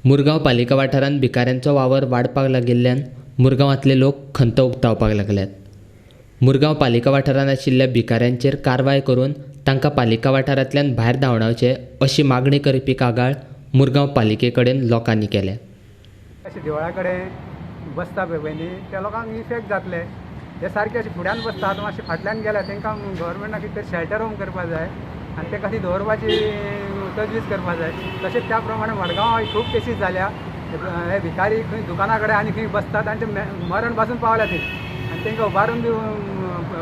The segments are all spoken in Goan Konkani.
मुरगांव पालिका वाठारांत भिकाऱ्यांचो वावर वाडपाक लागिल्ल्यान मुरगांवांतले लोक खंत उक्तावपाक लागल्यात. मुरगांव पालिका वाठारांत आशिल्ल्या भिकाऱ्यांचेर कारवाय करून तांकां पालिका वाठारांतल्यान भायर धांवडावचे अशी मागणी करपी कागाळ मुरगांव पालिके कडेन लोकांनी केल्या. अशें देवळा कडेन बसता पळय पयलीं त्या लोकांक इफेक्ट जातले. हे सारके अशे फुड्यान बसता, आतां मातशे फाटल्यान गेल्या तांकां गव्हर्मेंटाक कितें तरी शेल्टर होम करपाक जाय आनी ते खातीर दवरपाची तजवीज करपाक जाय. तशेंच त्या प्रमाणे मडगांवां खूब केसीस जाल्या. हे भिकारी खंय दुकाना कडेन आनी खंय बसतात आनी ते मरण पासून पावल्या थंय आनी तांकां उबारून बी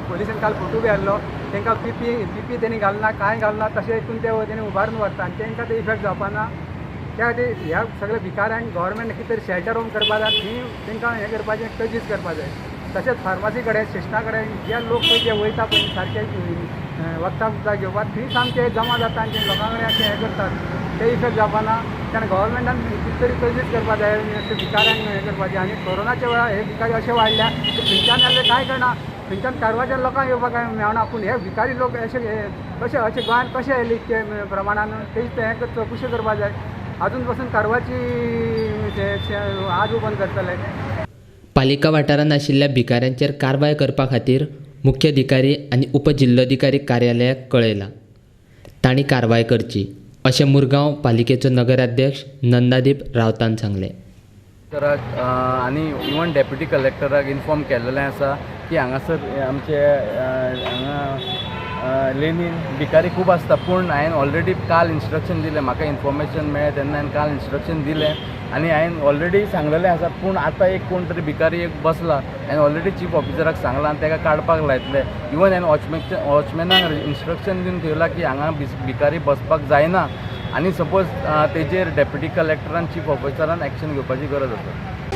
पोलिसान काल फोटो बी हाडलो. तांकां पीपी तेणी घालना, कांय घालना, तशें हितून ते तेणी उबारून व्हरता आनी तांकां ते इफेक्ट जावपाना. त्या खातीर ह्या सगळ्या भिकाऱ्यांक गव्हर्मेंट कितें तरी शेल्टर होम करपाक जाय, थंय तांकां हें करपाचें तजवीज करपाक जाय. तशेंच फार्मासी कडेन, स्टेशना कडेन जे लोक पळय ते वयता पळय सारके वखदां बिखदां घेवपाक, थंय सामके जमा जाता आनी ते लोकां कडेन अशें हें करतात, ते इफेक्ट जावपाना. तेन्ना गव्हर्मेंटान कितें तरी तजवीज करपाक जाय अशें भिकाऱ्यांक हें करपाचें. आनी कोरोनाच्या वेळार हे भिकारी अशे वाडल्या की खंयच्यान आयले कांय कळना, खंयच्यान कारवारच्या लोकांक येवपाक कांय मेळना. पूण हे भिकारी लोक अशे कशे अशे गोंयांत कशे आयले इतके प्रमाणान तेच हें चवकशी करपाक जाय. अजून पसून कारवारची आज ओपन करतले. पालिका वाठारांत आशिल्ल्या भिकाऱ्यांचेर कारवाय करपा खातीर मुख्याधिकारी आनी उपजिल्लोधिकारी कार्यालयाक कळयलां. तांणी कारवाय करची अशें मुरगांव पालिकेचो नगराध्यक्ष नंदादीप रावतान सांगलें. आनी इवन डेप्युटी कलेक्टराक इन्फॉर्म केल्लें आसा की हांगासर आमचे हांगा लेनीन भिकारी खूब आसता. पूण हांवें ऑलरेडी काल इन्स्ट्रक्शन दिलें, म्हाका इन्फॉर्मेशन मेळ्ळें तेन्ना हांवें काल इन्स्ट्रक्शन दिलें आनी हांवें ऑलरेडी सांगलेलें आसा. पूण आतां एक कोण तरी भिकारी एक बसला, हांवें ऑलरेडी चीफ ऑफिसराक सांगलां आनी ताका काडपाक लायतले. इवन हांवें वॉचमॅनाक इन्स्ट्रक्शन दिवन ठेवलां की हांगा भिकारी बसपाक जायना आनी सपोज तेजेर डेप्युटी कलेक्टरान चीफ ऑफिसरान एक्शन घेवपाची गरज आसा.